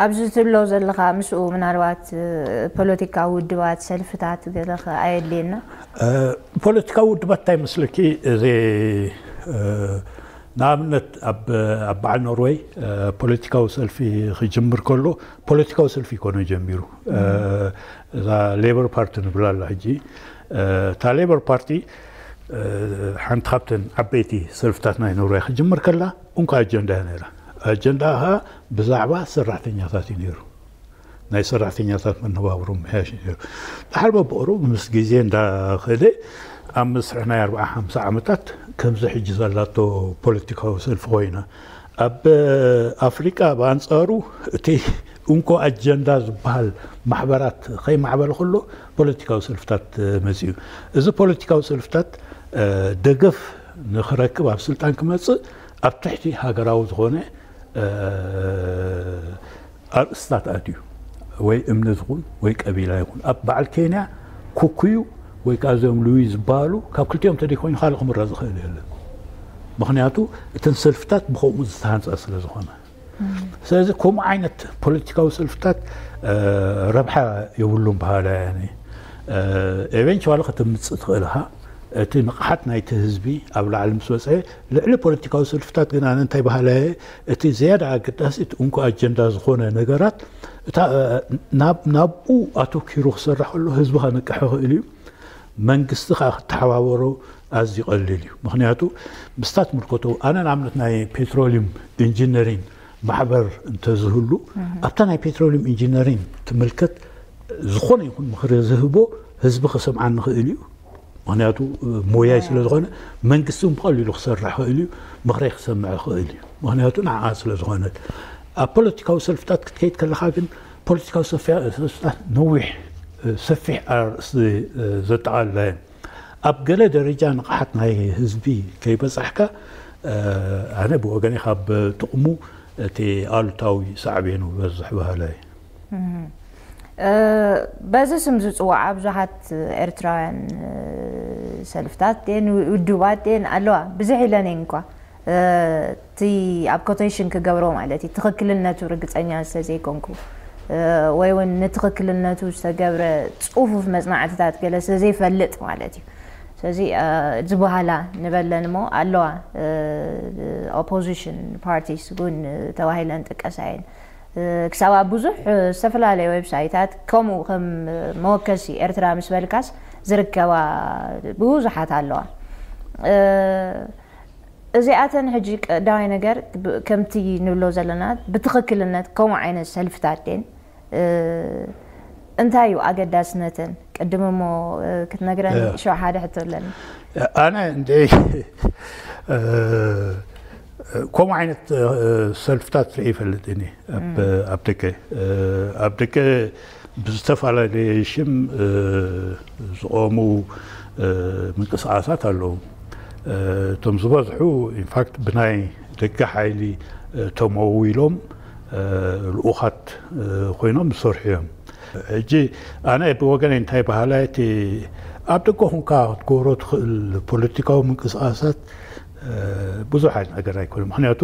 ኣብዚ ትብሎ ዘለኻ ምስኡ ምናልባት ፖለቲካዊ ውድባት፣ ሰልፍታት ገለ ከ ኣየድልየና? ፖለቲካዊ ውድባት እንታይ መስለኪ? እዚ ንኣብነት ኣብ በዓል ኖርወይ ፖለቲካዊ ሰልፊ ክጅምር ከሎ ፖለቲካዊ ሰልፊ ይኮነ ጀሚሩ። እዛ ሌበር ፓርቲ ንብላ ኣላ ሕጂ። እታ ሌበር ፓርቲ ሓንቲ ካብተን ዓበይቲ ሰልፍታት ናይ ኖርወይ ክጅምር ከላ እንኳ ኣጀንዳ እያ ነይራ። ኣጀንዳ ኸዓ ብዛዕባ ሰራሕተኛታት እዩ ነይሩ። ናይ ሰራሕተኛታት መነባብሮ ምሕያሽ እዩ ነይሩ። ድሓር በብቕሩብ ምስ ግዜ እንዳኸደ ኣብ መስርሕ ናይ ኣርብዓ ሓምሳ ዓመታት ከምዚ ሕጂ ዘላቶ ፖለቲካዊ ሰልፊ ኮይና። ኣብ ኣፍሪቃ ብኣንጻሩ እቲ እንኮ ኣጀንዳ ዝበሃል ማሕበራት ከይማዕበለ ከሎ ፖለቲካዊ ሰልፍታት መጽኡ። እዚ ፖለቲካዊ ሰልፍታት ደገፍ ንኽረክብ ኣብ ስልጣን ክመጽእ ኣብ ትሕቲ ሃገራዊ ዝኾነ ኣርእስታት ኣትዩ ወይ እምነት ይኹን ወይ ቀቢላ ይኹን ኣብ በዓል ኬንያ ኩኩዩ ወይ ከዓ እዚኦም ልዊ ዝበሃሉ ካብ ክልቲኦም ተደይኮይኑ ካልእ ክምረፅ ዝኽእል የለን። ምክንያቱ እተን ሰልፍታት ብከምኡ ዝተሃንፃ ስለ ዝኾነ። ስለዚ ከምኡ ዓይነት ፖለቲካዊ ሰልፍታት ረብሓ የብሉም በሃላይ እየ። ኤቨንቹዋሊ ከተምፅእ ትኽእል ኢኻ። እቲ ንቕሓት ናይቲ ህዝቢ ኣብ ላዕሊ ምስ ወፀ ልዕሊ ፖለቲካዊ ሰልፍታት ግን ኣነ እንታይ በሃላይ እየ፣ እቲ ዝያዳ ኣገዳሲ እቲ እንኮ ኣጀንዳ ዝኾነ ነገራት እታ ናብኡ ኣተኪሩ ክሰርሕ ከሎ ህዝቢ ከነቅሕ ይኽእል እዩ። መንግስቲ ከዓ ክተሓባበሮ ኣዝዩ ቀሊል እዩ። ምክንያቱ ምስታ ትምልከቶ ኣነ ንኣብነት ናይ ፔትሮሊየም ኢንጂነሪንግ ማሕበር እንተዝህሉ ኣብታ ናይ ፔትሮሊየም ኢንጂነሪንግ ትምልከት ዝኾነ ይኹን ምኽሪ ዝህቦ ህዝቢ ክሰምዓኒ ይኽእል እዩ። ምክንያቱ ሞያይ ስለ ዝኾነ መንግስቲ እውን ብቐሊሉ ክሰርሕ ይኽእል እዩ፣ ምኽረይ ክሰምዕ ይኽእል እዩ። ምክንያቱ ንዓኣ ስለ ዝኾነት ኣብ ፖለቲካዊ ሰልፍታት ክትከይድ ከለኻ ግን ፖለቲካዊ ሰልፍታት ነዊሕ ሰፊሕ ኣርእስቲ ዘጠቓልላ እየን። ኣብ ገለ ደረጃ ንቕሓት ናይ ህዝቢ ከይበጻሕካ ኣነ ብወገነይ ካብ ጥቕሙ እቲ ኣሉታዊ ሳዕቤኑ በዝሕ በሃላይ። በዚ ስም ዝፅዋዓ ብዙሓት ኤርትራውያን ሰልፍታት ን ውድባት ን ኣለዋ፣ ብዝሕ ኢለን እኳ እቲ ኣብ ኮቴሽን ክገብሮ ማለት እዩ፣ ትኽክልነቱ ርግፀኛ ስለዘይኮንኩ ወይ እውን ንትኽክልነቱ ዝተገብረ ፅፉፍ መፅናዕትታት ገለ ስለዘይፈልጥ ማለት እዩ። ስለዚ ዝበሃላ ንበለን እሞ ኣለዋ፣ ኦፖዚሽን ፓርቲስ እውን ተባሂለን ጥቀሳ እየን። ክሳብ ኣብ ብዙሕ ዝተፈላለየ ዌብሳይታት ከምኡ ከም መወከሲ ኤርትራ ምስ በልካስ ዝርከባ ብዙሓት ኣለዋ። እዚኣተን ሕጂ ቀዳማይ ነገር ከምቲ ንብሎ ዘለና ብትኽክልነት ከምኡ ዓይነት ሰልፍታት ደን እንታይ እዩ ኣገዳስነተን? ቅድም እሞ ክትነግረኒ ሽዑ ሓደ ሕቶ ኣለኒ። ኣነ እንደ ከምኡ ዓይነት ሰልፍታት ርኢ ይፈልጥ እኒ ኣብ ደገ ኣብ ደገ ብዝተፈላለየ ሽም ዝቆሙ ምንቅስቃሳት ኣለዉ። እቶም ዝበዝሑ ኢንፋክት ብናይ ደገ ሓይሊ ተመዊሎም ልኡኻት ኮይኖም ዝሰርሑ እዮም። ሕጂ ኣነ ብወገነይ እንታይ በሃላይ እቲ ኣብ ደገ ኹንካ ክትገብሮ ትኽእል ፖለቲካዊ ምንቅስቃሳት ብዙሕ ዓይነት ነገር ኣይኮነ። ምክንያቱ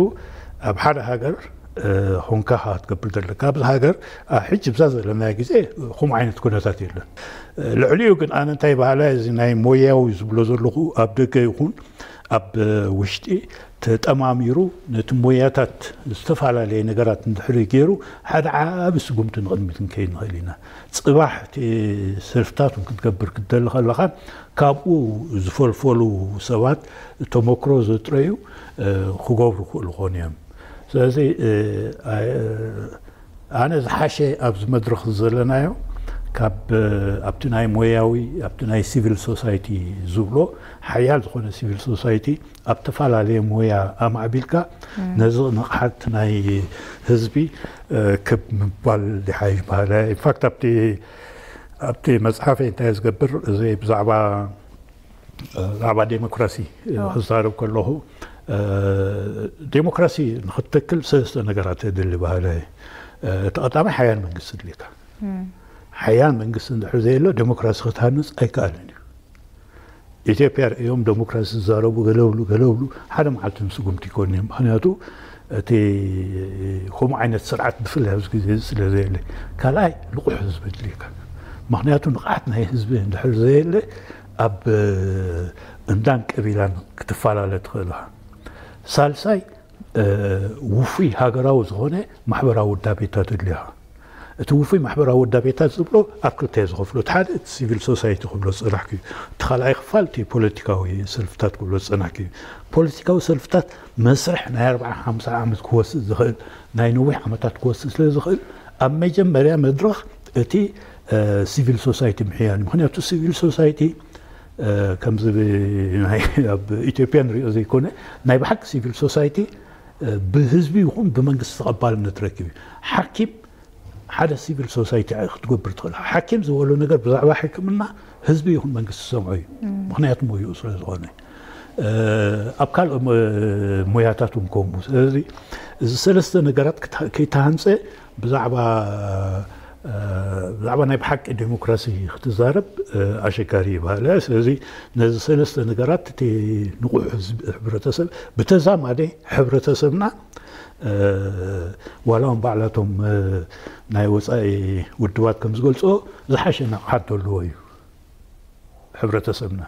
ኣብ ሓደ ሃገር ኹንካ ክትገብር ዘለካ ኣብዚ ሃገር ሕጂ ብዛ ዘለናዮ ግዜ ከምኡ ዓይነት ኩነታት የለን። ልዕሊኡ ግን ኣነ እንታይ በሃላይ እዚ ናይ ሞያዊ ዝብሎ ዘለኹ ኣብ ደገ ይኹን ኣብ ውሽጢ ተጠማሚሩ ነቲ ሞያታት ዝተፈላለየ ነገራት እንድሕሪ ገይሩ ሓደ ዓቢ ስጉምቲ ንቕድሚት ክንከይድ ንኽእል ኢና። ፅባሕ እቲ ሰልፍታት እውን ክትገብር ክትደሊ ከለኻ ካብኡ ዝፈልፈሉ ሰባት ተመክሮ ዘጥረዩ ክገብሩ ክኽእሉ ክኾኑ እዮም። ስለዚ ኣነ ዝሓሸ ኣብዚ መድረኽ ዘለናዮ ካብ ኣብቲ ናይ ሞያዊ ኣብቲ ናይ ሲቪል ሶሳይቲ ዝብሎ ሓያል ዝኾነ ሲቪል ሶሳይቲ ኣብ ተፈላለየ ሞያ ኣማዕቢልካ ነዚ ንቕሓት ናይ ህዝቢ ክብ ምባል ይሓይሽ በሃላይ። ኢንፋክት ኣብቲ ኣብቲ መፅሓፈይ እንታይ ዝገብር እዚ ብዛዕባ ብዛዕባ ዴሞክራሲ ክዛረብ ከለኹ ዴሞክራሲ ንክትተክል ሰለስተ ነገራት የድሊ በሃላይ። እቲ ቀዳማይ ሓያል መንግስቲ ድልካ። ሓያል መንግስቲ እንድሕር ዘየሎ ዴሞክራሲ ክትሃንፅ ኣይከኣልን እዩ። ኢትዮጵያ ርእዮም ዴሞክራሲ ዝዛረቡ ገለብሉ ገለብሉ ሓደ መዓልቲ ንስጉምቲ ይኮኑ እዮም። ምክንያቱ እቲ ከምኡ ዓይነት ስርዓት ብፍላይ ኣብዚ ግዜ እዚ ስለ ዘየለ፣ ካልኣይ ንቑሕ ህዝቢ ድልየካ። ምኽንያቱ ንቕሓት ናይ ህዝቢ እንድሕር ዘየለ ኣብ እንዳን ቀቢላን ክትፈላለ ትኽእል ኢኻ። ሳልሳይ ውፉይ ሃገራዊ ዝኾነ ማሕበራዊ ውዳቤታት ድልየኻ። እቲ ውፉይ ማሕበራዊ ውዳቤታት ዝብሎ ኣብ ክልተ ዝኸፍሎ፣ እቲ ሓደ እቲ ሲቪል ሶሳይቲ ክብሎ ዝጸናሕኩ እዩ። እቲ ካልኣይ ክፋል እቲ ፖለቲካዊ ሰልፍታት ክብሎ ዝጸናሕኩ እዩ። ፖለቲካዊ ሰልፍታት መስርሕ ናይ ኣርባዓ ሓምሳ ዓመት ክወስድ ዝኽእል፣ ናይ ነዊሕ ዓመታት ክወስድ ስለ ዝኽእል፣ ኣብ መጀመርያ መድረኽ እቲ ሲቪል ሶሳይቲ ምሕያል እዩ። ምክንያቱ ሲቪል ሶሳይቲ ከምዚ ኣብ ኢትዮጵያ ንሪኦ ዘይኮነ፣ ናይ ብሓቂ ሲቪል ሶሳይቲ ብህዝቢ ይኹን ብመንግስቲ ተቐባልነት ረኪብ እዩ። ሓኪም ሓደ ሲቪል ሶሳይቲ ክትገብር ትኽእል። ሓኪም ዝበሎ ነገር ብዛዕባ ሕክምና ህዝቢ ይኹን መንግስቲ ዝሰምዖ እዩ። ምክንያቱ ሞይኡ ስለ ዝኾነ፣ ኣብ ካልኦ ሞያታት እውን ከምኡ። ስለዚ እዚ ሰለስተ ነገራት ከይተሃንፀ ብዛዕባ ብዛዕባ ናይ ብሓቂ ዴሞክራሲ ክትዛረብ ኣሸጋሪ ይበሃል። ስለዚ ነዚ ሰለስተ ነገራት እቲ ንቑሕ ህዝቢ፣ ሕብረተሰብ፣ ብተዛማዲ ሕብረተሰብና ዋላ እውን ባዕላቶም ናይ ወፃኢ ውድባት ከም ዝገልፅኦ ዝሓሸ ንቕሓት ዘለዎ እዩ ሕብረተሰብና።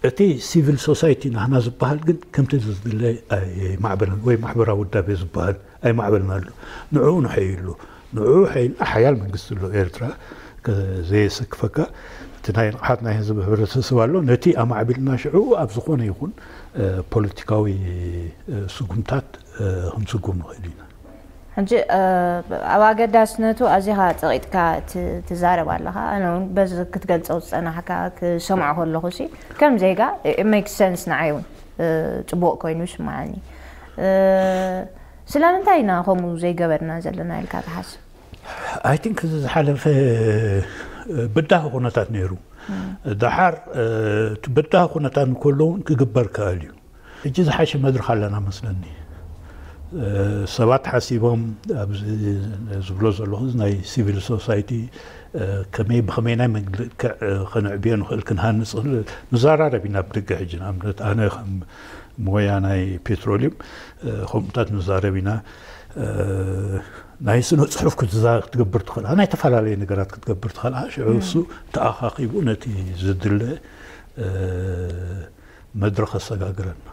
እቲ ሲቪል ሶሳይቲ ናህና ዝበሃል ግን ከምቲ ዝድለ ኣይማዕበለን ወይ ማሕበራዊ ውዳቤ ዝበሃል ኣይማዕበልን ኣሎ። ንዕኡ ንሐይሉ። ንዕኡ ሐይልና ሓያል መንግስቲ ኣሎ ኤርትራ፣ ዘየሰክፈካ። እቲ ናይ ንቕሓት ናይ ህዝቢ ሕብረተሰብ ኣሎ። ነቲ ኣማዕቢልና ሽዑ ኣብ ዝኾነ ይኹን ፖለቲካዊ ስጉምታት ክንስጉም ንኽእል ኢና። ሕጂ ኣብ ኣገዳስነቱ ኣዚኻ ጸቒጥካ ትዛረብ ኣለኻ። ኣነ እውን በዚ ክትገልጾ ዝጸናሕካ ክሰምዖ ከለኹ ሲ ከም ዜጋ ሜክ ሰንስ ንዓይ እውን ጽቡቕ ኮይኑ ይስምዓኒ። ስለምንታይ ኢና ከምኡ ዘይገበርና ዘለና ኢልካ ትሓስብ? ኣይ ቲንክ እዚ ዝሓለፈ ብዳህ ኩነታት ነይሩ። ደሓር እቲ ብዳህ ኩነታት እንከሎ እውን ክግበር ክእል እዩ። ሕጂ ዝሓሸ መድረኽ ኣለና መስለኒ። ሰባት ሓሲቦም ኣብዚ ዝብሎ ዘለኹ ናይ ሲቪል ሶሳይቲ ከመይ ብኸመይ ናይ መግልክዕ ከነዕብዮ ንኽእል ክንሃንፅ ንዘራረብ ኢና ብደገ። ሕጂ ንኣብነት ኣነ ከም ሞያ ናይ ፔትሮሊየም ከምኡታት ንዛረብ ኢና። ናይ ስነ ፅሑፍ ክትገብር ትኽእል፣ ናይ ተፈላለየ ነገራት ክትገብር ትኽእል። ሽዑ እሱ ተኣኻኺቡ ነቲ ዝድለ መድረኽ ኣሰጋግረና።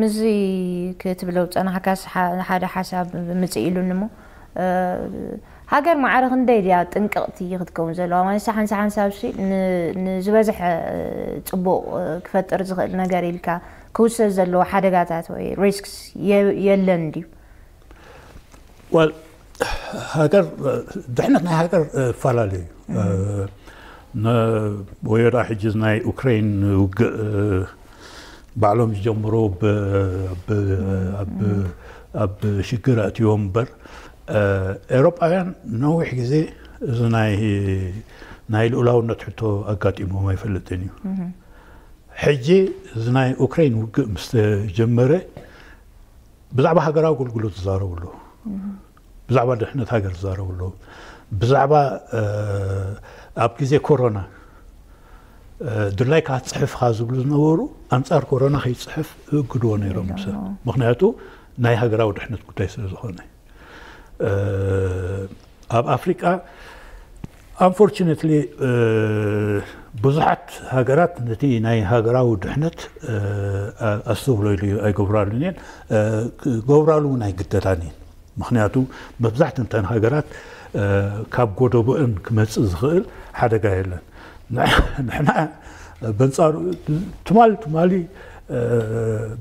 ምዚ ክትብለው ጸናሕካስ ሓደ ሓሳብ ምጽእ ኢሉኒ እሞ ሃገር ማዕረ ክንደይ ድያ ጥንቅቕቲ ክትከውን ዘለዋ? ማለት ሳሓን ሳሓን ሳብሲ ንዝበዝሐ ጽቡቕ ክፈጥር ዝኽእል ነገር ኢልካ ክውሰድ ዘለዎ ሓደጋታት ወይ ሪስክስ የለን ድዩ? ወል ሃገር ድሕነት ናይ ሃገር ፈላለዩ ወዮዳ ሕጂ ናይ ኡክሬን ውግእ ባዕሎም ዝጀምሩ ኣብ ሽግር ኣእትዎም እምበር ኤውሮጳውያን ነዊሕ ግዜ እዚ ናይ ናይ ልኡላውነት ሕቶ ኣጋጢሞም ኣይፈልጥን እዩ። ሕጂ እዚ ናይ ኡክሬን ውግእ ምስ ተጀመረ ብዛዕባ ሃገራዊ ኣገልግሎት ዝዛረቡ ኣለዉ። ብዛዕባ ድሕነት ሃገር ዝዛረቡ ኣለዉ። ብዛዕባ ኣብ ግዜ ኮሮና ድላይካ ክትፅሕፍ ኢኻ ዝብሉ ዝነበሩ ኣንፃር ኮሮና ከይፅሕፍ ይእግድዎ ነይሮም ሰብ። ምክንያቱ ናይ ሃገራዊ ድሕነት ጉዳይ ስለ ዝኾነ ኣብ ኣፍሪቃ unfortunately ብዙሓት ሃገራት ነቲ ናይ ሃገራዊ ድሕነት ኣስተብህሎ ኢሉ ኣይገብራሉን እየን። ክገብራሉ እውን ኣይግደዳን እየን። ምክንያቱ መብዛሕትንተን ሃገራት ካብ ጎደቦእን ክመፅእ ዝኽእል ሓደጋ የለን። ንሕና በንፃሩ ትማሊ ትማሊ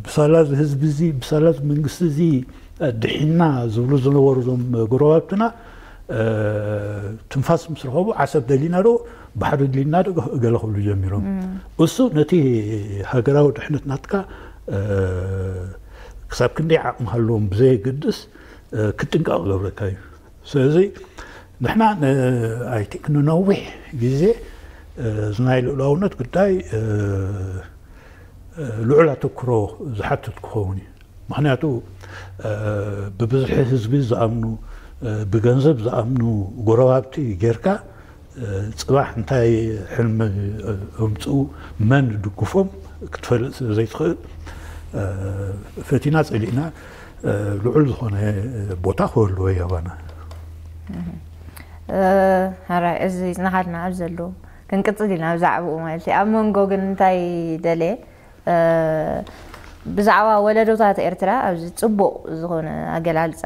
ብሳላ እዚ ህዝቢ እዚ ብሳላ እዚ መንግስቲ እዚ ድሒና ዝብሉ ዝነበሩ እዞም ጎረባብትና ትንፋስ ምስ ረኸቡ ዓሰብ ደሊና ዶ ባሕሪ ድሊና ዶ ገለ ክብሉ ጀሚሮም። እሱ ነቲ ሃገራዊ ድሕነት ናትካ ክሳብ ክንደይ ዓቕሚ ሃለዎም ብዘየገድስ ክትጥንቀቕ ገብረካ እዩ። ስለዚ ንሕና I think ንነዊሕ ግዜ እዚ ናይ ልኡላውነት ጉዳይ ልዑል ኣተክሮ ዝሓትት ክኸውን እዩ። ምክንያቱ ብብዝሒ ህዝቢ ዝኣምኑ፣ ብገንዘብ ዝኣምኑ ጎረባብቲ ጌርካ፣ ጽባሕ እንታይ ሕልሚ ኣምጽኡ፣ መን ድግፎም ክትፈልጥ ስለ ዘይትኽእል፣ ፈቲና ጸሊእና ልዑል ዝኾነ ቦታ ክህልዎ እዩ ኣባና። ራይ እዚ ዝናሃልና ኣብ ዘለዎም ክንቅጽል ኢና ብዛዕባኡ ማለት እዩ። ኣብ መንጎ ግን እንታይ ደለ ብዛዕባ ወለዶታት ኤርትራ ኣብዚ ጽቡቕ ዝኾነ ኣገላልጻ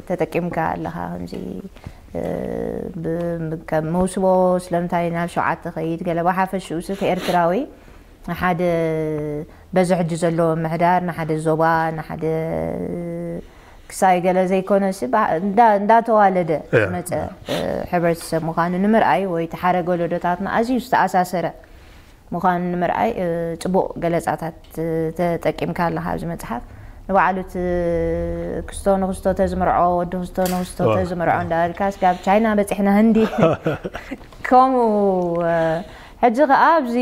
ተጠቂምካ ኣለኻ። ከምዚ ከም መውስቦ ስለምንታይ ናብ ሸውዓተ ኸይድ ገለ ብሓፈሽኡ ስቲ ኤርትራዊ ሓደ በዚ ሕጂ ዘለዎ ምሕዳር ንሓደ ዞባ ንሓደ ክሳይ ገለ ዘይኮነ እንዳተዋለደ መፀ ሕብረተሰብ ምዃኑ ንምርኣይ ወይ ተሓረገ ወለዶታትና ኣዝዩ ዝተኣሳሰረ ምዃኑ ንምርኣይ ጽቡቕ ገለጻታት ተጠቂምካ ኣለኻ ኣብዚ መጽሓፍ። ንባዕሉ እቲ ክስቶ ንክስቶ ተዝምርዖ ወዲ ክስቶ ንክስቶ ተዝምርዖ እንዳበልካ ስጋብ ቻይና በፂሕና ህንዲ ከምኡ ሕጂ ከዓ ኣብዚ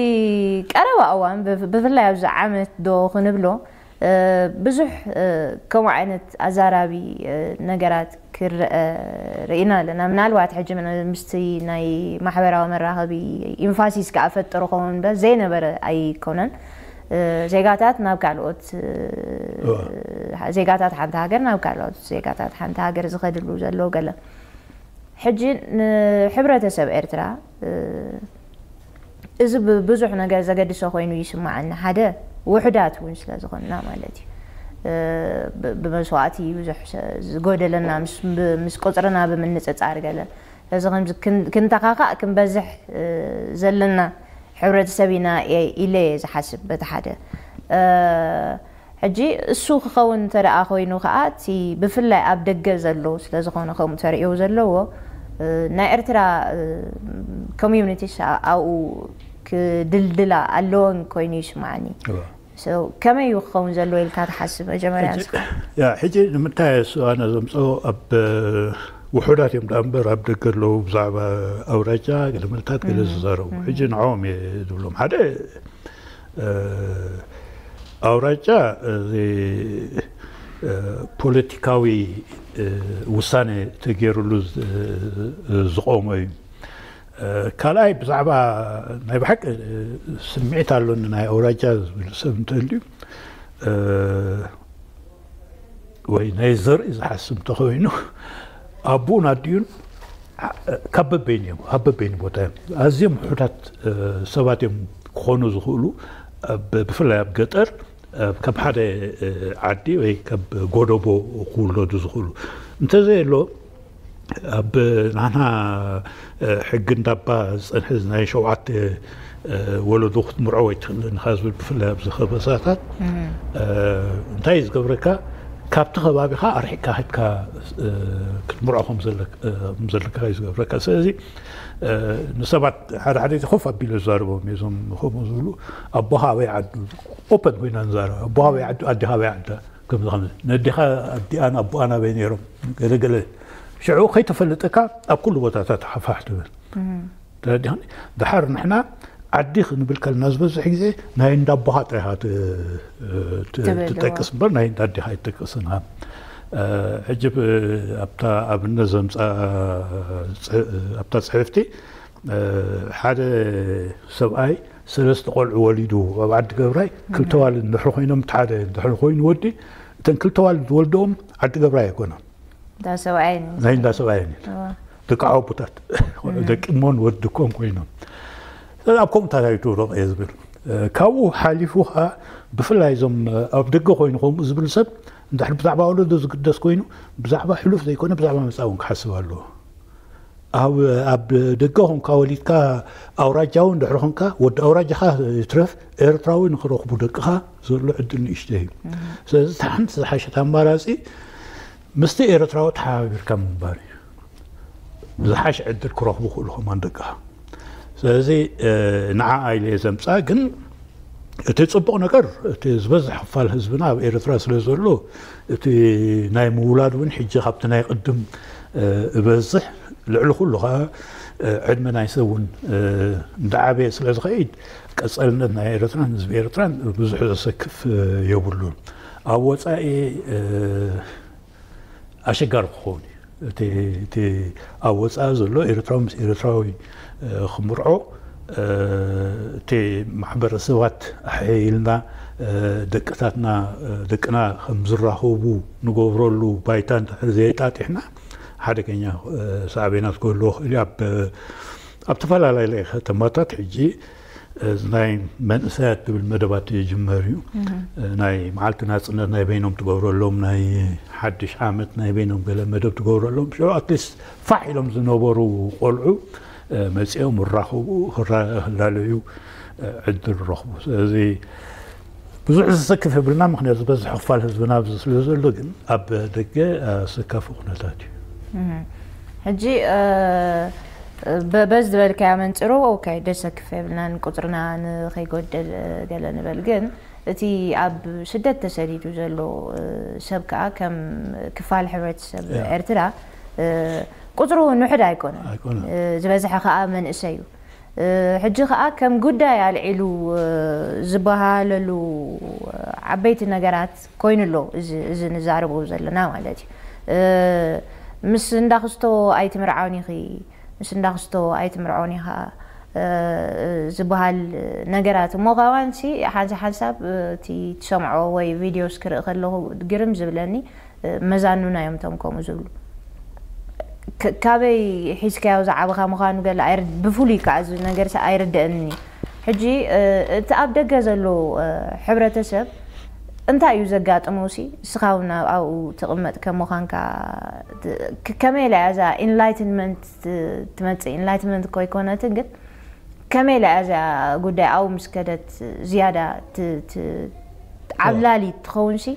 ቀረባ እዋን ብፍላይ ኣብዚ ዓመት ዶ ክንብሎ ብዙሕ ከምኡ ዓይነት ኣዛራቢ ነገራት ክረአ ርኢና ኣለና። ምናልባት ሕጂ ምስቲ ናይ ማሕበራዊ መራኸቢ ኢንፋሲስ ከዓ ፈጥሩ ኸውን እምበር ዘይነበረ ኣይኮነን። ዜጋታት ናብ ካልኦት ዜጋታት ሓንቲ ሃገር ናብ ካልኦት ዜጋታት ሓንቲ ሃገር ዝኸድሉ ዘሎ ገለ ሕጂ ንሕብረተሰብ ኤርትራ እዚ ብዙሕ ነገር ዘገድሶ ኮይኑ ይስማዓኒ። ሓደ ውሑዳት እውን ስለ ዝኾንና ማለት እዩ። ብመስዋእቲ ብዙሕ ዝጎደለና ምስ ቁፅርና ብምንፅፃር ገለ እዚ ከምዚ ክንተኻኻእ ክንበዝሕ ዘለና ሕብረተሰብ ኢና ኢለ እየ ዝሓስብ። በቲ ሓደ ሕጂ እሱ ክኸውን እንተ ደኣ ኮይኑ ከኣ እቲ ብፍላይ ኣብ ደገ ዘሎ ስለ ዝኾነ ከምኡ ተርእዮ ዘለዎ ናይ ኤርትራ ኮሚዩኒቲስ ኣብኡ ክድልድላ ኣለዎን ኮይኑ ይስማዓኒ። ከመይ እዩ ክኸውን ዘለዎ ኢልካ ትሓስብ? መጀመርያ ሕጂ ንምንታይ እሱ ኣነ ዘምፅኦ ኣብ ውሑዳት እዮም ደኣ እምበር ኣብ ደገ ኣለዉ ብዛዕባ ኣውራጃ ገለመልታት ገለ ዝዛረቡ ሕጂ ንዕኦም እየ ዝብሎም ሓደ ኣውራጃ እዚ ፖለቲካዊ ውሳኔ ተገይሩሉ ዝቆመ እዩ። ካልኣይ ብዛዕባ ናይ ብሓቂ ስምዒት ኣሎኒ ናይ ኣውራጃ ዝብል ሰብ እንተልዩ ወይ ናይ ዘርኢ ዝሓስብ እንተኮይኑ ኣቡን ኣዲኡን ካብ በበይን እዮም ኣብ በበይን ቦታ እዮም ኣዝዮም ውሑዳት ሰባት እዮም ክኾኑ ዝኽእሉ ብፍላይ ኣብ ገጠር ካብ ሓደ ዓዲ ወይ ካብ ጎደቦ ክውለዱ ዝኽእሉ እንተዘየሎ ኣብ ናና ሕጊ እንዳባ ዝፀንሐ ናይ ሸውዓተ ወለዶ ክትምርዖ ወይ ትኽእልን ኢኻ ዝብል ብፍላይ ኣብዚ ከበሳታት እንታይ እዩ ዝገብረካ ካብቲ ከባቢኻ ኣርሒቅካ ከድካ ክትምርዖ ከም ዘለካ እዩ ዝገብረካ ስለዚ ንሰባት ሓደ ሓደ ኮፍ ኣቢለ ዝዛረቦም እዞም ከምኡ ዝብሉ ኣቦኻ ኣበይ ዓዱ ኦፐን ኮይና ንዛረብ ኣቦኻ ኣበይ ዓዱ ኣዴኻ ኣበይ ዓዳ ከምዚ ከምዚ ነዴኻ ኣዲኣን ኣቦኣን ኣበይ ነይሮም ገለገለ ሽዑ ከይተፈለጠካ ኣብ ኩሉ ቦታታት ሓፋሕ ትብል ተረዲኻኒ ድሓር ንሕና ዓዲ ክንብል ከለና ዝበዝሕ ግዜ ናይ እንዳ ኣቦኻ ጥራኻ ትጠቅስ እምበር ናይ እንዳ ኣዴኻ ኣይትጠቅስን ሕጂ ኣብታ ኣብነት ዘምፃ ኣብታ ፅሕፍቲ ሓደ ሰብኣይ ሰለስተ ቆልዑ ወሊዱ ኣብ ዓዲ ገብራይ ክልተ ዋልድ እንድሕሪ ኮይኖም እቲ ሓደ እንድሕሪ ኮይኑ ወዲ እተን ክልተ ዋልድ ዝወልደኦም ዓዲ ገብራይ ኣይኮነን ናይ እንዳ ሰብኣየን ደቂ ዓቡታት ደቂ እሞን ወዲ ኮን ኮይኖም ኣብ ከምኡታት ኣይትውረቕ እየ ዝብል ካብኡ ሓሊፉ ከዓ ብፍላይ እዞም ኣብ ደገ ኮይኑ ከምኡ ዝብል ሰብ እንድሕር ብዛዕባ ወለዶ ዝግደስ ኮይኑ ብዛዕባ ሕሉፍ ዘይኮነ ብዛዕባ መፃ እውን ክሓስብ ኣለዎ ኣብ ደገ ኮንካ ወሊድካ ኣውራጃዊ እንድሕር ኮንካ ወዲ ኣውራጃኻ ይትረፍ ኤርትራዊ ንክረኽቡ ደቅኻ ዘሎ ዕድል ንእሽተ እዩ ስለዚ ሓንቲ ዝሓሸት ኣማራፂ ምስቲ ኤርትራዊ ተሓባቢርካ ምንባር እዩ ዝሓሽ ዕድል ክረኽቡ ክእሉ ከማን ደቅኻ ስለዚ ንዓ ኢለ ዘምፃ ግን እቲ ጽቡቕ ነገር፣ እቲ ዝበዝሕ ክፋል ህዝብና ኣብ ኤርትራ ስለ ዘሎ፣ እቲ ናይ ምውላድ እውን ሕጂ ካብቲ ናይ ቅድም፣ እ፣ እበዝሕ፣ ልዕሊ ኩሉ ኸኣ፣ እ፣ ዕድመ ናይ ሰብ እውን፣ እ፣ እንዳዓበየ ስለ ዝኸይድ፣ ቀጻልነት ናይ ኤርትራን ህዝቢ ኤርትራን ብዙሕ ዘሰክፍ፣ እ፣ የብሉን። ኣብ ወጻኢ፣ እ፣ ኣሸጋሪ ክኸውን እዩ። እቲ፣ እቲ ኣብ ወጻኢ ዘሎ ኤርትራዊ ምስ ኤርትራዊ፣ እ፣ ክምርዖ፣ እ፣ እቲ ማሕበረሰባት ኣሐይልና፣ እ፣ ደቅታትና፣ እ፣ ደቅና ከም ዝራኸቡ ንገብረሉ ባይታ እንድሕር ዘየጣጢሕና፣ ሓደገኛ፣ እ፣ ሳዕቤናት ክህልዎ ይኽእል እዩ። ኣብ፣ ኣብ ተፈላለየ ከተማታት ሕጂ፣ እዚ ናይ መንእሰያት ዝብል መደባት ይጅመር እዩ። ናይ መዓልቲ ናጽነት ናይ በይኖም ትገብረሎም፣ ናይ ሓድሽ ዓመት ናይ በይኖም ገለ መደብ ትገብረሎም። ሽዑ ኣትሊስት ፋሕ ኢሎም ዝነበሩ ቆልዑ፣ እ፣ መጺኦም ይራኸቡ፣ ክራ-፣ ክላለዩ፣ እ፣ ዕድል ረኽቡ። ስለዚ ብዙሕ ዘሰክፍ የብልና፣ ምኽንያቱ ዝበዝሕ ክፋል ህዝብና ኣብዚ ስለ ዘሎ፣ ግን ኣብ ደገ ኣሰካፊ ኩነታት እዩ። እህ። ሕጂ፣ እ፣ በ-፣ በዚ ዝበልካዮ መንጽሩ፣ ኦኬ፣ ደሰክፍ የብልናን፣ ቁጽርና ንኸይጎድል፣ እ፣ ገለ ንበል። ግን እቲ ኣብ ስደት ተሰዲዱ ዘሎ፣ እ፣ ሰብ ከኣ ከም ክፋል ሕብረተሰብ ያ። ኤርትራ፣ እ፣ ቁጽሩ ንሑድ ኣይኮነን። ኣይኮነን። እ፣ ዝበዝሐ ከኣ መንእሰይ እዩ። እ፣ ሕጂ ከኣ ከም ጉዳይ ኣልዒሉ፣ እ፣ ዝበሃለሉ ዓበይቲ ነገራት ኮይኑ ኣሎ፣ እዚ፣ እዚ ንዛረቦ ዘለና ማለት እዩ። እ፣ ምስ እንዳክስቶ ኣይትምርዓውን ኢኺ፣ ምስ እንዳክስቶ ኣይትምርዖን ኢኻ፣ እ፣ ዝበሃል ነገራት። እሞ ካብ ኣንሲ ሓንሳብ ሓንሳብ፣ እ፣ እቲ ትሰምዖ ወይ ቪድዮስ ክርኢ ከለኹ ግርም ዝብለኒ፣ እ፣ መዛኑና እዮም እቶም ከምኡ ዝብሉ። ክ-፣ ካበይ ሒዝካዮ ዝዓበኻ ምዃኑ ገለ ኣይርድ-፣ ብፍሉይ ከኣ እዚ ነገር ሰ-፣ ኣይርደእንኒ። ሕጂ፣ እ፣ እቲ ኣብ ደገ ዘሎ፣ እ፣ ሕብረተሰብ እንታይ እዩ ዘጋጥሞ ሲ? እስኻ እውን ኣብ ኣብኡ ትቕመጥ ከም ምዃንካ፣ ት-፣ ክ-፣ ከመይ ኢላ እያ እዛ ኢንላይትንመንት ት-፣ ትመጽእ? ኢንላይትንመንት እኮ ኣይኮነትን፣ ግን ከመይ ኢላ እያ እዛ ጉዳይ ኣብኡ ምስ ከደት ዝያዳ ት-፣ ት-፣ ዓብላሊት ትኸውን ሲ?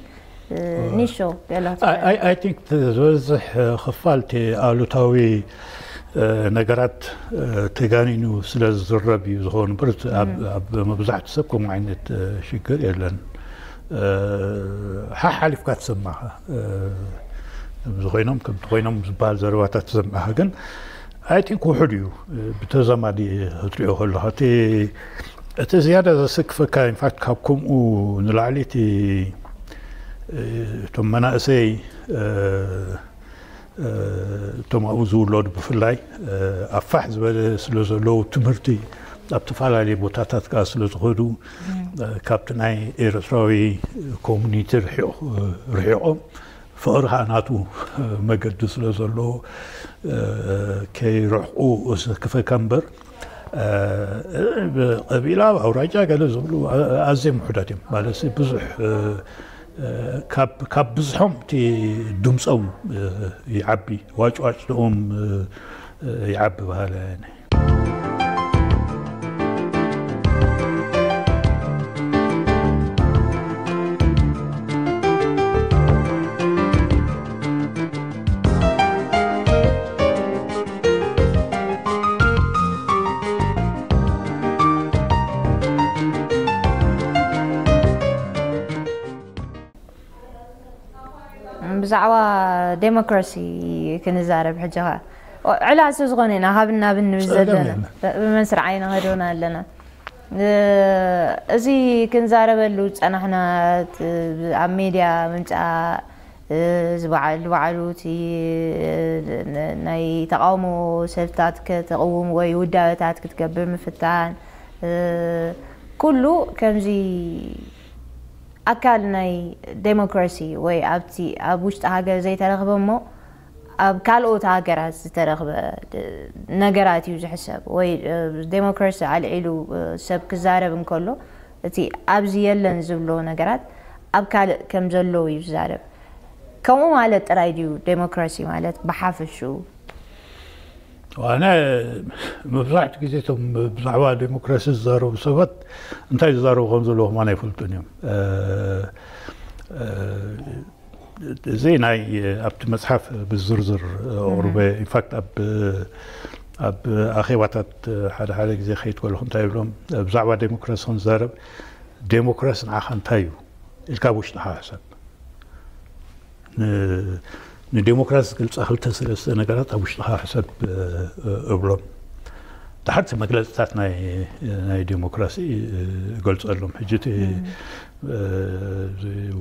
እ፣ ኒሾ ገለ I, I, I think እቲ ዝበዝሕ ክፋል እቲ ኣሉታዊ፣ እ፣ ነገራት፣ እ፣ ተጋኒኑ ስለ ዝዝረብ እዩ ዝኸውን እምበር፣ እቲ ኣብ፣ እም። ኣብ መብዛሕትኡ ሰብ ከምኡ ዓይነት፣ እ፣ ሽግር የለን። እ፣ ሓሓሊፍካ ትሰማኻ። እ፣ ከምዚ ኮይኖም፣ ከምቲ ኮይኖም ዝበሃል ዘረባታት ትሰማኻ። ግን I think ውሑድ እዩ፣ እ፣ ብተዛማዲ ክትሪኦ ከለኻ። እቲ፣ እቲ ዝያዳ ዘሰክፈካ፣ ኢንፋክት፣ ካብ ከምኡ ንላዕሊ እቲ፣ እ፣ እቶም መናእሰይ፣ እ፣ እ፣ እቶም ኣብኡ ዝውለዱ ብፍላይ፣ እ፣ ኣፋሕ ዝበለ ስለ ዘለዉ፣ ትምህርቲ ኣብ ተፈላለየ ቦታታት ከኣ ስለ ዝኸዱ፣ እም። እ፣ ካብቲ ናይ ኤርትራዊ ኮሙኒቲ ርሒቑ-፣ ርሒቖም፣ ፍቕሪ ከኣ ናቱ መገዲ ስለ ዘለዎ፣ እ፣ ከይርሕቁ ዘሰክፈካ እምበር፣ እ፣ ብቐቢላ፣ ኣብ ኣውራጃ ገለ ዝብሉ፣ እ፣ ኣዝዮም ውሑዳት እዮም። ማለት ብዙሕ፣ እ፣ እ፣ ካብ፣ ካብ ብዝሖም እቲ ድምፆም፣ እ፣ ይዓቢ፣ ዋጭዋጭትኦም፣ እ፣ እ፣ ይዓቢ በሃላይ እየ። ብዛዕባ ዴሞክራሲ ክንዛረብ ሕጂ ኸ። ኦ፣ ዕላል ስለ ዝኾነ ኢና፣ ሃብን ናብን ንብል ጸገም ዘለና። የለን። ብመን ስርዓይ ንኸዶና ኣለና። እ፣ እዚ ክንዛረበሉ ዝጸናሕና፣ ት-፣ ኣብ ሜድያ ምምጻእ፣ እ፣ ዝበዓል፣ ዝበዓሉ እቲ፣ እ፣ ን-፣ ናይ ተቓውሞ ሰልፍታት ከተቕውም ወይ ውዳበታት ክትገብር ምፍታን፣ እ፣ ኩሉ ከምዚ ኣካል ናይ ዴሞክራሲ ወይ ኣብቲ ኣብ ውሽጢ ሃገር ዘይተረኽበ እሞ ኣብ ካልኦት ሃገራት ዝተረኽበ ነገራት እዩ ዝሕሰብ። ወይ፣ እ፣ ዴሞክራሲ ኣልዒሉ፣ እ፣ ሰብ ክዛረብ እንከሎ እቲ ኣብዚ የለን ዝብሎ ነገራት ኣብ ካልእ ከም ዘለዉ እዩ ዝዛረብ። ከምኡ ማለት ጥራይ ድዩ ዴሞክራሲ ማለት ብሓፈሽኡ? ኣነ መብዛሕትኡ ግዜ እቶም ብዛዕባ ዴሞክራሲ ዝዛረቡ ሰባት እንታይ ዝዛረቡ ከም ዘለዉ ከማን ኣይፈልጡን እዮም። እ፣ እ፣ እዚ ናይ ኣብቲ መጽሓፍ ብዝርዝር ኣቕርበ። እህ። ኢንፋክት ኣብ፣ ኣብ ኣኼባታት ሓደ ሓደ ግዜ ከይድ ከለኹ እንታይ ይብሎም፣ ብዛዕባ ዴሞክራሲ ክንዛረብ ዴሞክራሲ ንዓኻ እንታይ እዩ ኢልካ ኣብ ውሽጥኻ ሕሰብ። ንዴሞክራሲ ዝገልፃ ክልተ ሰለስተ ነገራት ኣብ ውሽጥኻ ሕሰብ እብሎም። ድሓርቲ መግለፅታት ናይ ዴሞክራሲ እገልፀሎም። ሕጂ እቲ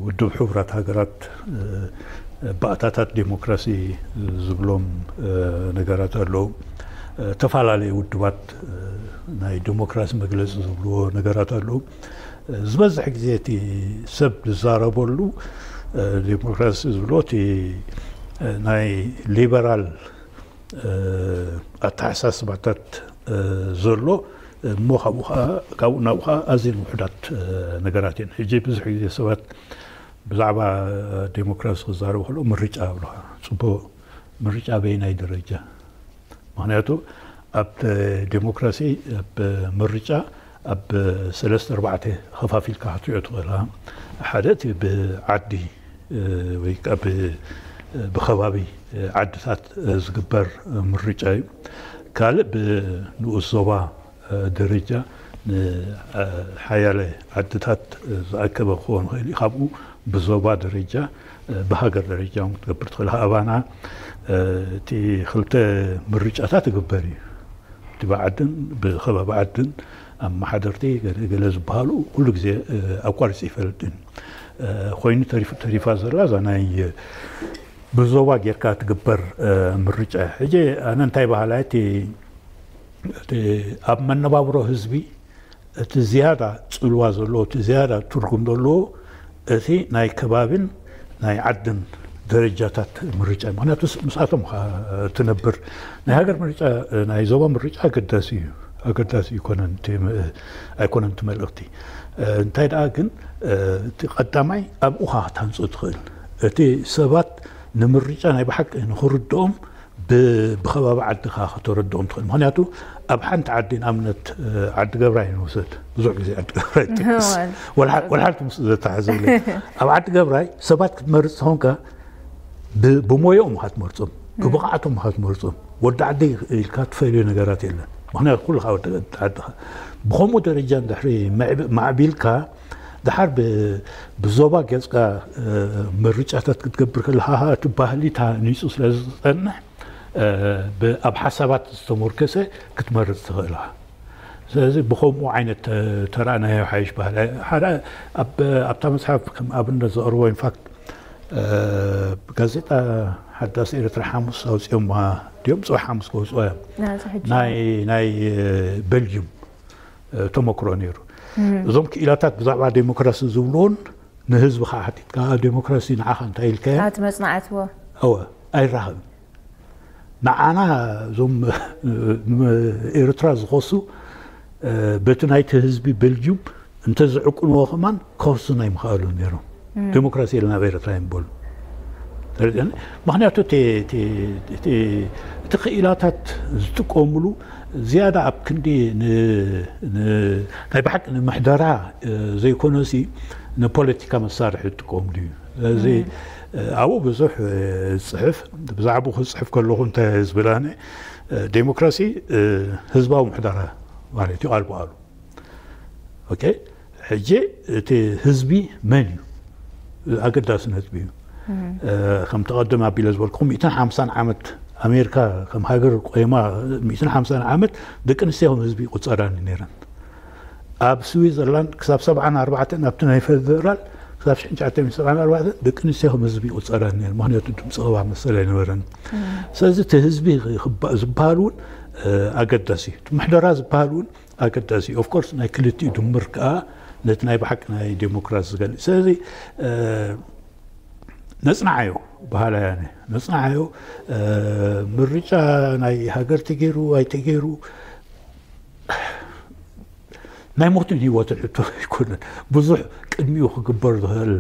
ውድብ ሕቡራት ሃገራት ባእታታት ዴሞክራሲ ዝብሎም ነገራት ኣለዉ። ተፈላለየ ውድባት ናይ ዴሞክራሲ መግለፂ ዝብልዎ ነገራት ኣለዉ። ዝበዝሕ ግዜ እቲ ሰብ ዝዛረበሉ ዴሞክራሲ ዝብሎ እቲ ናይ ሊበራል ኣተሓሳስባታት ዘሎ እሞ ካብኡ ናብኡ ከዓ ኣዝየን ውሕዳት ነገራት እየን። ሕጂ ብዙሕ ግዜ ሰባት ብዛዕባ ዴሞክራሲ ክዛረቡ ከለዉ ምርጫ ይብሉኻ። ፅቡቅ፣ ምርጫ በየናይ ደረጃ? ምክንያቱ ኣብ ዴሞክራሲ ኣብ ምርጫ ኣብ ሰለስተ ኣርባዕተ ከፋፊልካ ክትሪኦ ትኽእል። ሓደ እቲ ብዓዲ ወይ ከዓ ብከባቢ ዓድታት ዝግበር ምርጫ እዩ። ካልእ ብንኡስ ዞባ ደረጃ ንሓያለ ዓድታት ዝኣከበ ክኸውን ይኽእል እዩ። ካብኡ ብዞባ ደረጃ ብሃገር ደረጃ እውን ክትገብር ትኽእል። ኣባና እቲ ክልተ ምርጫታት ይግበር እዩ። እቲ ብዓድን ብከባቢ ዓድን ኣመሓደርቲ ገለ ዝበሃሉ ኩሉ ግዜ ኣቋሪፂ ይፈልጥን ኮይኑ ተሪፋ ዘላ እዛ ናይ ብዞባ ጌርካ ትግበር ምርጫ። ሕጂ ኣነ እንታይ ባህላ እቲ ኣብ መነባብሮ ህዝቢ እቲ ዝያዳ ፅልዋ ዘለዎ እቲ ዝያዳ ትርጉም ዘለዎ እቲ ናይ ከባቢን ናይ ዓድን ደረጃታት ምርጫ። ምክንያቱ ምስኣቶም ትነብር። ናይ ሃገር ምርጫ ናይ ዞባ ምርጫ ኣገዳሲ እዩ። ኣገዳሲ ኣይኮነን እቲ መልእኽቲ። እንታይ ደኣ ግን እቲ ቀዳማይ ኣብኡ ኻ ክትሃንፆ ትኽእል። እቲ ሰባት ንምርጫ ናይ ብሓቂ ንክርድኦም ብከባቢ ዓድኻ ከተረድኦም ትኽእል። ምክንያቱ ኣብ ሓንቲ ዓዲ ንኣብነት ዓዲ ገብራይ ንውሰድ። ብዙሕ ግዜ ዓዲ ገብራይ ይጠቅስ። ወልሓልቲ ምስ ዘተሓዘለ ኣብ ዓዲ ገብራይ ሰባት ክትመርፅ ተኾንካ ብሞየኦም ኢኻ ትመርፆም፣ ብብቕዓቶም ኢኻ ትመርፆም። ወዲ ዓዲ ኢልካ ትፈልዮ ነገራት የለን። ምክንያቱ ኩሉ ወዲ ዓድኻ ብከምኡ ደረጃ እንድሕሪ ማዕቢልካ ድሓር ብዞባ ገፅካ ምርጫታት ክትገብር ከለካ እቲ ባህሊ ታኒፁ ስለ ዝፀንሕ ኣብ ሓሳባት ዝተሞርከሰ ክትመርፅ ትኽእል ኢኻ። ስለዚ ብከምኡ ዓይነት ተረኣናዮ ሓይሽ ባህሊ ሓደ ኣብታ መፅሓፍ ከም ኣብነት ዘቕርቦ ኢንፋክት ጋዜጣ ሓዳስ ኤርትራ ሓሙስ ኣውፅኦማ ድዮም ፅባሕ ሓሙስ ከውፅኦ እዮም ናይ ቤልጅም ተመክሮ ነይሩ። እዞም ክኢላታት ብዛዕባ ዴሞክራሲ ዝብልዎን ንህዝቢ ከዓ ሓቲትካ ዴሞክራሲ ንዓኻ እንታይ ኢልካዮ? ኣቲ መፅናዕትዎ እወ ኣይራኸብን። ንዓና እዞም ኤርትራ ዝኸሱ በቲ ናይቲ ህዝቢ ቤልጅዩም እንተዝዕቅንዎ ከማን ከሱን ኣይምኸኣሉን ነይሮም። ዴሞክራሲ የለን ኣብ ኤርትራ ይንበሉ። ምክንያቱ እቲ ክኢላታት ዝጥቀምሉ ዝያዳ ኣብ ክንዲ ናይ ብሓቂ ንምሕደራ ዘይኮነሲ ንፖለቲካ መሳርሒ ዝጥቀምሉ እዩ። ስለዚ ኣብኡ ብዙሕ ዝፅሕፍ ብዛዕባኡ ክፅሕፍ ከለኹ እንታይ ዝብል ኣነ ዴሞክራሲ ህዝባዊ ምሕደራ ማለት እዩ ቃል ብቃሉ። ኦኬ ሕጂ እቲ ህዝቢ መን እዩ ኣገዳሲ ነጥቢ እዩ። ከም ተቐደም ኣቢለ ዝበልኩኹም ሚእትን ሓምሳን ዓመት ኣሜሪካ ከም ሃገር ቆይማ ሚእትን ሓምሳን ዓመት ደቂ ኣንስትዮ ከም ህዝቢ ይቁፀራኒ ነይረን። ኣብ ስዊዘርላንድ ክሳብ ሰብዓን ኣርባዕተን ኣብቲ ናይ ፌደራል ክሳብ ሽሕን ትሽዓተ ሚእትን ሰብዓን ኣርባዕተን ደቂ ኣንስትዮ ከም ህዝቢ ይቁፀራኒ ነይረን። ምክንያቱ ድምፂ ክባ መሰል ኣይነበረን። ስለዚ እቲ ህዝቢ ዝበሃል እውን ኣገዳሲ እዩ። እቲ ምሕደራ ዝበሃል እውን ኣገዳሲ እዩ። ኦፍኮርስ ናይ ክልቲኡ ድምር ከዓ ነቲ ናይ ብሓቂ ናይ ዴሞክራሲ ዝገልፅ። ስለዚ ነፅናዓዮ በሃላይ ኣነ ነፅናዓዮ ምርጫ ናይ ሃገር ተገይሩ ኣይተገይሩ ናይ ሞትን ህይወትን ሕቶ ኣይኮነን። ብዙሕ ቅድሚኡ ክግበር ዝኽእል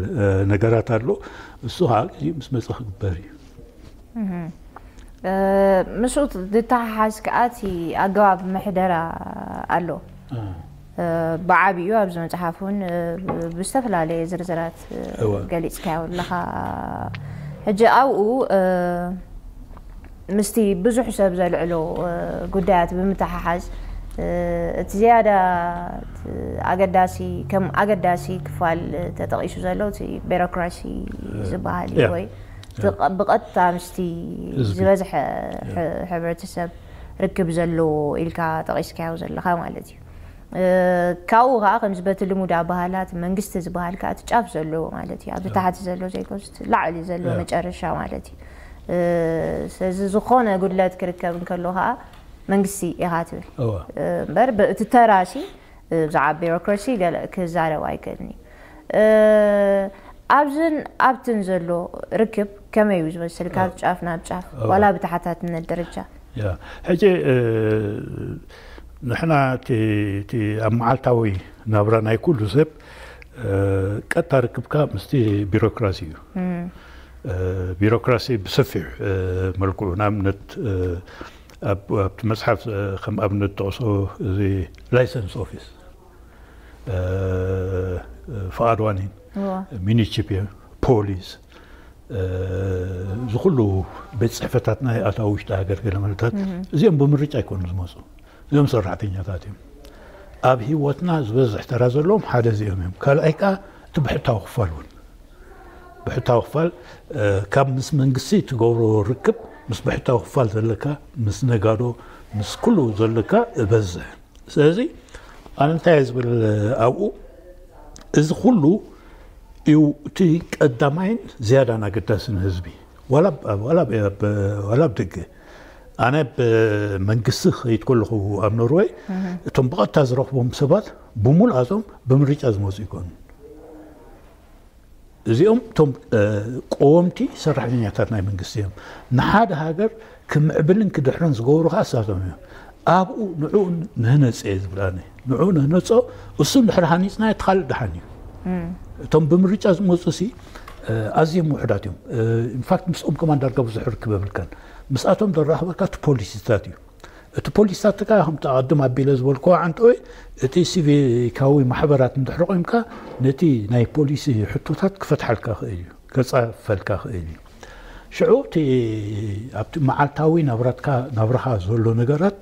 ነገራት ኣሎ። እሱ ከዓ ግዜኡ ምስ መፀ ክግበር እዩ። ምስኡ ዝተሓሓዝ ከዓ እቲ ኣገባብ ምሕደራ ኣሎ። ብዓብዩ ኣብዚ መፅሓፍ እውን ብዝተፈላለየ ዝርዝራት ገሊፅካዮ ኣለኻ። ሕጂ ኣብኡ ምስቲ ብዙሕ ሰብ ዘልዕሎ ጉዳያት ብምትሓሓዝ እቲ ዝያዳ ኣገዳሲ ከም ኣገዳሲ ክፋል ተጠቒሱ ዘሎ እቲ ቢሮክራሲ ዝበሃል እዩ። ወይ ብቐጥታ ምስቲ ዝበዝሐ ሕብረተሰብ ርክብ ዘለዎ ኢልካ ጠቒስካዮ ዘለኻ ማለት እዩ። ካብኡ ከዓ ከምዚ በቲ ልሙድ ኣባህላት መንግስቲ ዝበሃል ከዓ እቲ ጫፍ ዘለዎ ማለት እዩ። ኣብዚ ታሕቲ ዘሎ ዘይኮስ ላዕሊ ዘሎ መጨረሻ ማለት እዩ። ስለዚ ዝኾነ ጉድለት ክርከብ እንከሎ ከዓ መንግስቲ ኢኻ ትብል እምበር እቲ ተራሲ ብዛዕባ ቢሮክራሲ ገለ ክዛረብ ኣይክእልን እዩ። ኣብዝን ኣብትን ዘሎ ርክብ ከመይ እዩ ዝመስል? ካብ ጫፍ ናብ ጫፍ ዋላ ብተሓታትነት ደረጃ? ሕጂ ንሕና እቲ ኣብ መዓልታዊ ናብራ ናይ ኩሉ ሰብ ቀጥታ ርክብካ ምስቲ ቢሮክራሲ እዩ። ቢሮክራሲ ብሰፊሕ መልክዑ ንኣብነት ኣብቲ መፅሓፍ ከም ኣብነት ጠቕሶ እዚ ላይሰንስ ኦፊስ ፍቓድ ዋኒን፣ ሚኒችፒ፣ ፖሊስ፣ እዚ ኩሉ ቤት ፅሕፈታት ናይ ኣታዊ ውሽጢ ሃገር ገለ መለታት እዚኦም ብምርጫ ኣይኮኑ ዝመፁ። እዚኦም ሰራሕተኛታት እዮም። ኣብ ህይወትና ዝበዝሕ ተራ ዘለዎም ሓደ እዚኦም እዮም። ካልኣይ ከዓ እቲ ብሕታዊ ክፋል እውን ብሕታዊ ክፋል ካብ ምስ መንግስቲ ትገብሮ ርክብ ምስ ብሕታዊ ክፋል ዘለካ ምስ ነጋዶ ምስ ኩሉ ዘለካ እበዝሕ። ስለዚ ኣነ እንታይ ዝብል ኣብኡ እዚ ኩሉ እዩ እቲ ቀዳማይን ዝያዳን ኣገዳሲ ንህዝቢ ዋላ ኣብ ደገ ኣነ ብመንግስቲ ክኸይድ ከለኹ ኣብ ኖርወይ እቶም ብቐጥታ ዝረኽቦም ሰባት ብምሉኣቶም ብምርጫ ዝመፁ ይኮኑ። እዚኦም እቶም ቀወምቲ ሰራሕተኛታት ናይ መንግስቲ እዮም። ንሓደ ሃገር ክምዕብልን ክድሕርን ዝገብሩ ከዓ እሳቶም እዮም። ኣብኡ ንዕኡ ንህነፅ እየ ዝብል ኣነ። ንዕኡ ንህነፆ፣ እሱ እንድሕር ሃኒፅና እቲ ካልእ ደሓን እዩ። እቶም ብምርጫ ዝመፁ ሲ ኣዝዮም ውሕዳት እዮም። ኢንፋክት ምስኦም ከማን ዳርጋ ብዙሕ ርክብ የብልካን። ምስኣቶም ዘራኽበካ እቲ ፖሊሲታት እዩ። እቲ ፖሊሲታት ከዓ ከምቲ ኣቐድም ኣቢለ ዝበልክዎ ዓንተወይ እቲ ሲቪካዊ ማሕበራት እንድሕር ቆይምካ ነቲ ናይ ፖሊሲ ሕቶታት ክፈትሓልካ ክእል እዩ፣ ከፃፈልካ ክእል እዩ። ሽዑ እቲ ኣብቲ መዓልታዊ ናብራትካ ናብራኻ ዘሎ ነገራት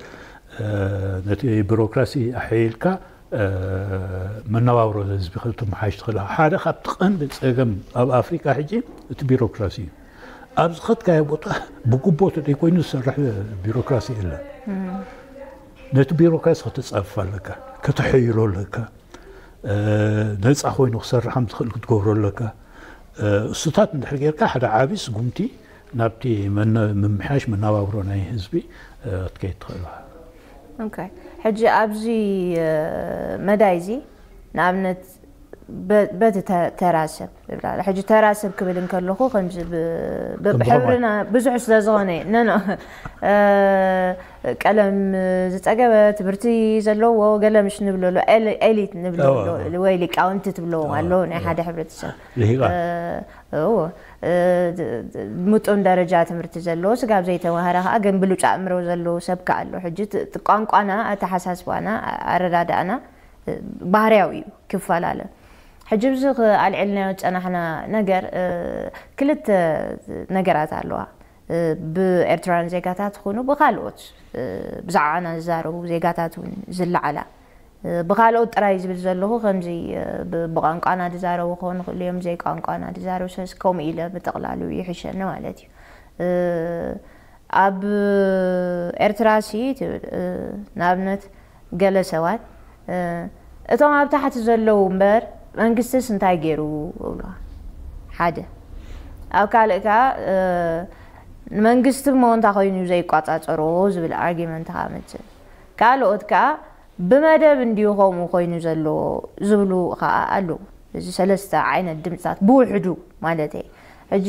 ነቲ ቢሮክራሲ ኣሐይልካ መነባብሮ ህዝቢ ክትመሓይሽ ትኽእል። ሓደ ካብቲ ቀንዲ ፀገም ኣብ ኣፍሪቃ ሕጂ እቲ ቢሮክራሲ እዩ። ኣብ ዝኸድካዮ ቦታ ብጉቦ ተደይኮይኑ ዝሰርሕ ቢሮክራሲ የለን። ነቲ ቢሮክራሲ ከተፃፍፍ ኣለካ፣ ከተሐይሎ ኣለካ፣ ነፃ ኮይኑ ክሰርሕ ከም ዝኽእል ክትገብሮ ኣለካ። እሱታት እንድሕር ጌርካ ሓደ ዓብዪ ስጉምቲ ናብቲ ምምሕያሽ መነባብሮ ናይ ህዝቢ ክትከይድ ትኽእል። ኦኬ፣ ሕጂ ኣብዚ መዳይ እዚ ንኣብነት በቲ ተራ ሰብ ይብላ። ሕጂ ተራ ሰብ ክብል እንከለኹ ከምዚ ብሕብርና ብዙሕ ስለ ዝኾነ ኖ ቀለም ዝፀገበ ትምህርቲ ዘለዎ ገለ ምሽ ንብለሉ ኤሊት ንብለሉ ወይ ሊቃውንቲ ትብለዎም ኣለዉ ናይ ሓደ ሕብረተሰብ እዎ ምጡን ደረጃ ትምህርቲ ዘለዎ ስጋብ ዘይተማሃረ ከዓ ግን ብሉፅ ኣእምሮ ዘለዎ ሰብ ከዓ ኣሎ። ሕጂ ቋንቋና ኣተሓሳስባና ኣረዳዳእና ባህርያዊ እዩ ክፈላለ። ሕጂ ብዚ ኣልዒልናዮ ዝፀናሕና ነገር ክልተ ነገራት ኣለዋ። ብኤርትራውያን ዜጋታት ይኹኑ ብካልኦት ብዛዕባና ዝዛረቡ ዜጋታት እውን ዝለዓላ ብካልኦት ጥራይ ዝብል ዘለኹ ከምዚ ብቋንቋና ዝዛረቡ ክኾኑ ይኽእሉ እዮም፣ ብዘይ ቋንቋና ዝዛረቡ ሰስ ከምኡ ኢለ ምጥቕላሉ ይሕሸኒ ማለት እዩ። ኣብ ኤርትራ ሲ ንኣብነት ገለ ሰባት እቶም ኣብ ታሕቲ ዘለዉ እምበር መንግስትስ እንታይ ገይሩ እብሉኻ። ሓደ ኣብ ካልእ ከኣ ንመንግስቲ እሞ እንታይ ኮይኑ ዘይቋጻጸሮ ዝብል ኣርጊመንት ከኣ መጽእ። ካልኦት ከኣ ብመደብ እንድዩ ከምኡ ኮይኑ ዘሎ ዝብሉ ከኣ ኣለዉ። እዚ ሰለስተ ዓይነት ድምፅታት ብውሕዱ ማለት እየ። ሕጂ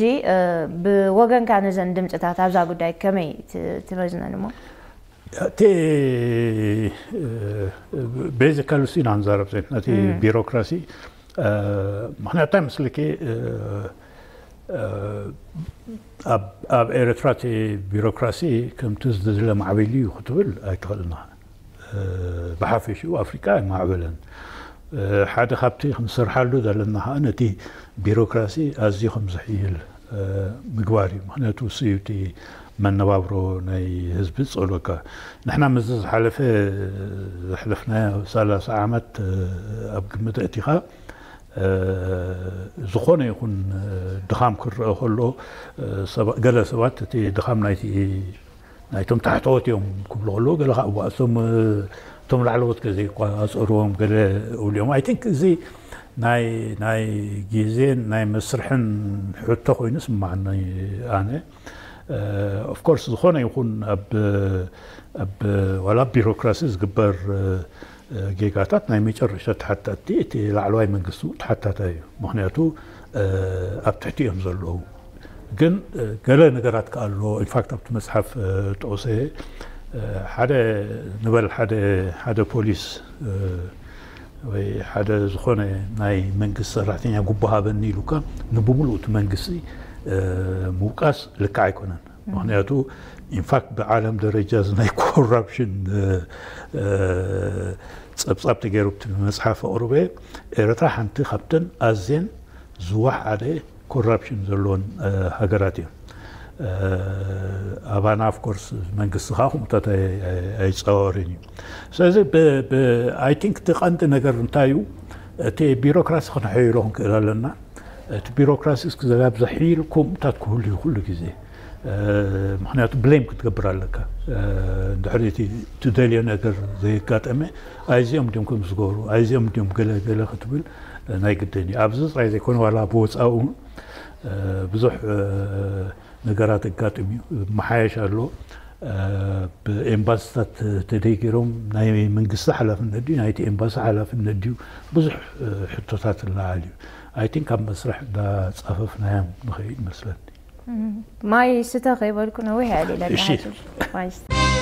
ብወገንካ ነዘን ድምፅታት ኣብዛ ጉዳይ ከመይ ትመዝነን እሞ? እቲ ቤዚካል ሲ ኢና ንዛረብ ዘለና እቲ ቢሮክራሲ ምክንያቱ እንታይ መስለኪ ኣብ ኤርትራ እቲ ቢሮክራሲ ከምቲ ዝድለ ማዕቢሉ እዩ ክትብል ኣይትኽእልና። ብሓፈሽኡ ኣፍሪቃ ኣይማዕበለን። ሓደ ካብቲ ክንሰርሓሉ ዘለና ከዓ ነቲ ቢሮክራሲ ኣዝዩ ከም ዝሕይል ምግባር እዩ። ምክንያቱ እሱ እዩ እቲ መነባብሮ ናይ ህዝቢ ዝጸልወካ። ንሕና ምስዚ ዝሓለፈ ዘሕለፍናዮ ሰላሳ ዓመት ኣብ ግምት ኣእቲኻ ዝኾነ ይኹን ድኻም ክረአ ከሎ ገለ ሰባት እቲ ድኻም ናይቲ ናይቶም ታሕተዎት እዮም ክብሉ ከለዉ ገለ ከዓ እዋ እቶም እቶም ላዕለዎት ገዜ ይቋፀርዎም ገለ እብልዮም። I think እዚ ናይ ናይ ግዜን ናይ መስርሕን ሕቶ ኮይኑ ስማዓኒ ኣነ። Of course ዝኾነ ይኹን ኣብ ኣብ ዋላ ቢሮክራሲ ዝግበር ጌጋታት ናይ መጨረሻ ተሓታቲ እቲ ላዕለዋይ መንግስቲ ተሓታታይ እዩ። ምክንያቱ ኣብ ትሕቲ እዮም ዘለዉ። ግን ገለ ነገራት ከኣሎ ኢንፋክት ኣብቲ መፅሓፍ ጠቕሰ ሓደ ንበል ሓደ ሓደ ፖሊስ ወይ ሓደ ዝኾነ ናይ መንግስቲ ሰራሕተኛ ጉቦ ሃበኒ ኢሉካ ንብምሉእ እቲ መንግስቲ ምውቃስ ልክዕ ኣይኮነን። ምክንያቱ ኢንፋክት ብዓለም ደረጃ እዚ ናይ ኮራፕሽን ፀብፃብ ተገይሩ ብቲ መፅሓፍ ኣቕርበ ኤረትራ ሓንቲ ካብተን ኣዝየን ዝወሓደ ኮራፕሽን ዘለዎን ሃገራት እዮም። ኣባና ኦፍኮርስ መንግስቲ ከዓ ከምኡታት ኣይፀዋወርን እዩ። ስለዚ I think እቲ ቀንዲ ነገር እንታይ እዩ? እቲ ቢሮክራሲ ክነሐይሎ ክንክእል ኣለና። እቲ ቢሮክራሲ እስክዘጋብ ዘሕይል ከምኡታት ክህሉ እዩ ኩሉ ግዜ። ምክንያቱ ብሌም ክትገብር ኣለካ። እንድሕሪ እቲ ትደልዮ ነገር ዘየጋጠመ ኣይዚኦም ድዮም ከም ዝገብሩ ኣይዚኦም ድዮም ገለ ገለ ክትብል ናይ ግድን እዩ። ኣብዚ ጥራይ ዘይኮነ ዋላ ብወፃኡ ብዙሕ ነገራት ኣጋጥም እዩ። መሓየሽ ኣሎ። ብኤምባስታት ተደጊሮም ናይ መንግስቲ ሓላፍነት ድዩ ናይቲ ኤምባሲ ሓላፍነት ድዩ ብዙሕ ሕቶታት ኣለዓል እዩ። I think ኣብ መስርሕ እንዳፃፈፍናዮም ንኸይድ መስለኒ። ማይ ስተ ከይበልኩ ነዊሕ ኣሊለ እሺ። ማይ ስተ።